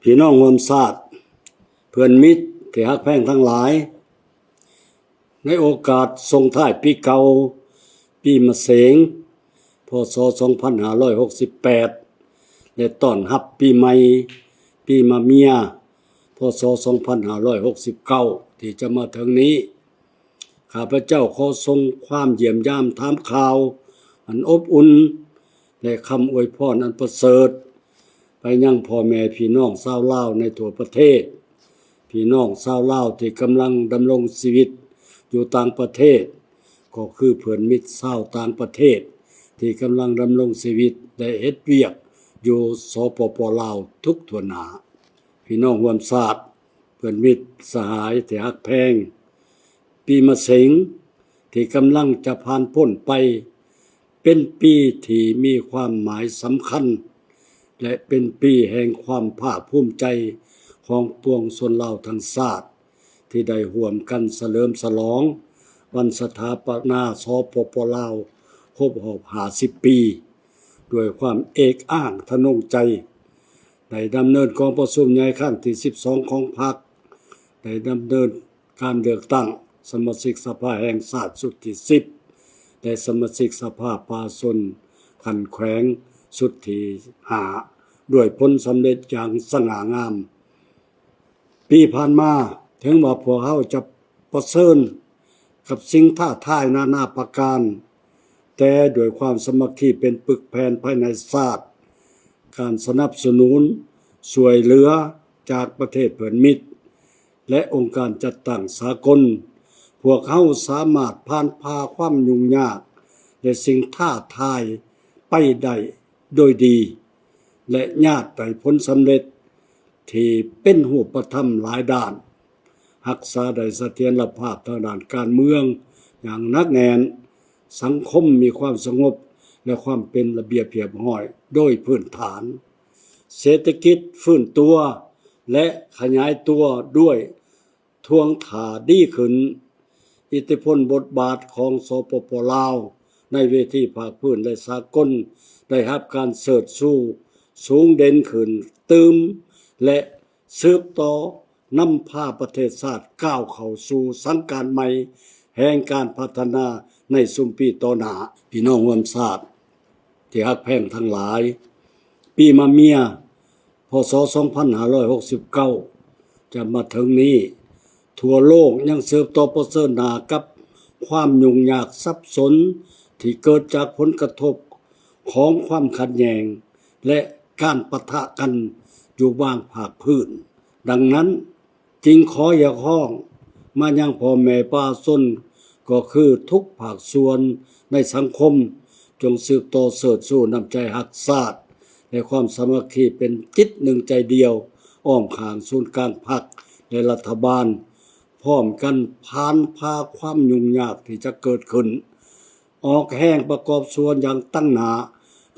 ພີ່ນ້ອງຮ່ວມຊາດ, ເພື່ອນມິດທີ່ຮັກແພງທັງຫຼາຍ, ໃນໂອກາດສົ່ງທ້າຍປີເກົ່າ, ປີມະເສັງ ພ.ສ. ສອງພັນຫ້າຮ້ອຍຫົກສິບແປດ ແລະ ຕ້ອນຮັບປີໃໝ່, ປີມະເມຍ ພ.ສ. ສອງພັນຫ້າຮ້ອຍຫົກສິບເກົ້າ ທີ່ຈະມາເຖິງນີ້ ຂ້າພະເຈົ້າຂໍສົ່ງຄວາມຢ້ຽມຢາມຖາມຂ່າວອັນອົບອຸ່ນ ແລະ ຄຳອວຍພອນອັນປະເສີດ ໄປຍັງພໍ່ແມ່ພີ່ນ້ອງຊາວລາວໃນທົ່ວປະເທດ, ພີ່ນ້ອງຊາວລາວທີ່ກຳລັງດຳລົງຊີວິດຢູ່ຕ່າງປະເທດ, ກໍຄືເພື່ອນມິດຊາວຕ່າງປະເທດທີ່ກຳລັງດຳລົງຊີວິດ ແລະ ເຮັດວຽກຢູ່ ສປປ ລາວ ທຸກທົ່ວໜ້າ. ພີ່ນ້ອງຮ່ວມຊາດ, ເພື່ອນມິດສະຫາຍທີ່ຮັກແພງ, ປີມະເສັງທີ່ກຳລັງຈະຜ່ານພົ້ນໄປ ເປັນປີທີ່ມີຄວາມໝາຍສຳຄັນ ແລະ ເປັນປີແຫ່ງຄວາມພາກພູມໃຈຂອງປວງຊົນລາວທັງຊາດ ທີ່ໄດ້ຮ່ວມກັນສະເຫຼີມສະຫຼອງວັນສະຖາປະນາ ສປປ ລາວ ຄົບຮອບຫ້າສິບປີ ດ້ວຍຄວາມເອກອ້າງທະນົງໃຈ ໄດ້ດຳເນີນກອງປະຊຸມໃຫຍ່ຄັ້ງທີສິບສອງຂອງພັກ, ໄດ້ດຳເນີນການເລືອກຕັ້ງສະມາຊິກສະພາແຫ່ງຊາດຊຸດທີສິບ ແລະ ສະມາຊິກສະພາປະຊາຊົນຂັ້ນແຂວງຊຸດທີຫ້າ ດ້ວຍຜົນສຳເລັດຢ່າງສະຫງ່າງາມ. ປີຜ່ານມາ, ເຖິງວ່າພວກເຮົາຈະປະເຊີນກັບສິ່ງທ້າທາຍນານາປະການ, ແຕ່ດ້ວຍຄວາມສາມັກຄີເປັນປຶກແຜ່ນພາຍໃນຊາດ, ການສະໜັບສະໜູນຊ່ວຍເຫຼືອຈາກປະເທດເພື່ອນມິດ ແລະ ອົງການຈັດຕັ້ງສາກົນ, ພວກເຮົາສາມາດຜ່ານຜ່າຄວາມຫຍຸ້ງຍາກ ແລະ ສິ່ງທ້າທາຍໄປໄດ້ໂດຍດີ ແລະ ຍາດໄດ້ຜົນສຳເລັດທີ່ເປັນຮູບປະທຳຫຼາຍດ້ານ, ຮັກສາໄດ້ສະຖຽນລະພາບທາງດ້ານການເມືອງຢ່າງໜັກແໜ້ນ, ສັງຄົມມີຄວາມສະຫງົບ ແລະ ຄວາມເປັນລະບຽບຮຽບຮ້ອຍໂດຍພື້ນຖານ, ເສດຖະກິດຟື້ນຕົວ ແລະ ຂະຫຍາຍຕົວດ້ວຍ ທ່ວງທ່າດີຂຶ້ນ, ອິດທິພົນບົດບາດຂອງ ສປປ ລາວ ໃນເວທີພາກພື້ນ ແລະ ສາກົນ ໄດ້ຮັບການເຊີດຊູສູງເດັ່ນຂຶ້ນຕື່ມ ແລະ ສືບຕໍ່ນຳພາປະເທດຊາດກ້າວເຂົ້າສູ່ສັງການໃໝ່ແຫ່ງການພັດທະນາໃນຊຸມປີຕໍ່ໜ້າ. ພີ່ນ້ອງຮ່ວມຊາດ ທີ່ຮັກແພງທັງຫຼາຍ, ປີມະເມຍ ພ.ສ. ສອງພັນຫ້າຮ້ອຍຫົກສິບເກົ້າ ຈະມາເຖິງນີ້, ທົ່ວໂລກຍັງສືບຕໍ່ປະເຊີນໜ້າກັບຄວາມຫຍຸ້ງຍາກສັບສົນທີ່ເກີດຈາກຜົນກະທົບຂອງຄວາມຂັດແຍ່ງ ແລະ ການປະທະກັນຢູ່ບາງພາກພື້ນ. ດັ່ງນັ້ນ, ຈຶ່ງຂໍຮຽກຮ້ອງມາຍັງພໍ່ແມ່ປະຊາຊົນ ກໍຄືທຸກພາກສ່ວນໃນສັງຄົມ, ຈົ່ງສືບຕໍ່ເຊີດຊູນ້ຳໃຈຮັກຊາດ ແລະ ຄວາມສາມັກຄີເປັນຈິດໜຶ່ງໃຈດຽວ ອ້ອມຂ້າງສູນກາງພັກ ແລະ ລັດຖະບານ, ພ້ອມກັນຜ່ານຜ່າຄວາມຫຍຸ້ງຍາກທີ່ຈະເກີດຂຶ້ນ. ອອກແຮງປະກອບສ່ວນຢ່າງຕັ້ງໜ້າ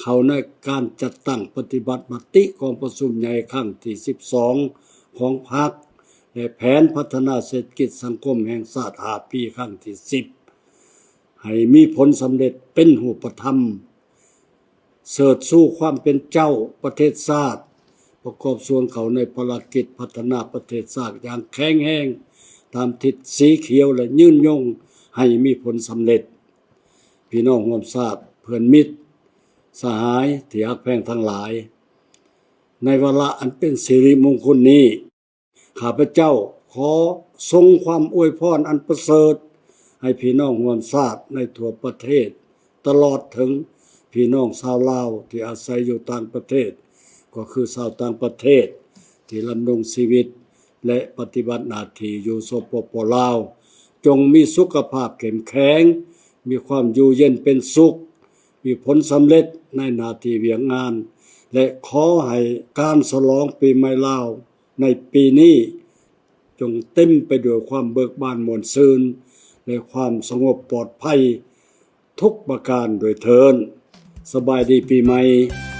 ເຂົ້າໃນການຈັດຕັ້ງປະຕິບັດມະຕິກອງປະຊຸມໃຫຍ່ຄັ້ງທີສິບສອງຂອງພັກ ແລະ ແຜນພັດທະນາເສດຖະກິດສັງຄົມແຫ່ງຊາດຫ້າປີຄັ້ງທີສິບ ໃຫ້ມີຜົນສຳເລັດເປັນຮູບປະທຳ, ເຊີດຊູຄວາມເປັນເຈົ້າປະເທດຊາດ, ປະກອບສ່ວນເຂົ້າໃນພາລະກິດພັດທະນາປະເທດຊາດຢ່າງແຂງແຮງຕາມທິດສີຂຽວ ແລະ ຍືນຍົງໃຫ້ມີຜົນສຳເລັດ. ພີ່ນ້ອງຮ່ວມຊາດ, ເພື່ອນມິດ, ສະຫາຍທີ່ຮັກແພງທັງຫຼາຍ, ໃນວາລະອັນເປັນສິລິມຸງຄຸນນີ້, ຂ້າພະເຈົ້າຂໍສົ່ງຄວາມອວຍພອນອັນປະເສີດໃຫ້ພີ່ນ້ອງຮ່ວມຊາດໃນທົ່ວປະເທດ, ຕະຫຼອດເຖິງພີ່ນ້ອງຊາວລາວທີ່ອາໄສຢູ່ຕ່າງປະເທດ, ກໍຄືຊາວຕ່າງປະເທດທີ່ດຳລົງຊີວິດ ແລະ ປະຕິບັດໜ້າທີ່ຢູ່ ສປປ ລາວ, ຈົ່ງມີສຸຂະພາບເຂັ້ມແຂງ, ມີຄວາມຢູ່ເຢັນເປັນສຸກ, ມີຜົນສຳເລັດໃນໜ້າທີ່ວຽກງານ ແລະ ຂໍໃຫ້ການສະຫຼອງປີໃໝ່ລາວໃນປີນີ້ ຈົ່ງເຕັມໄປດ້ວຍຄວາມເບີກບານມ່ວນຊື່ນ ແລະ ຄວາມສະຫງົບປອດໄພທຸກປະການດ້ວຍເທີ້ນ. ສະບາຍດີປີໃໝ່.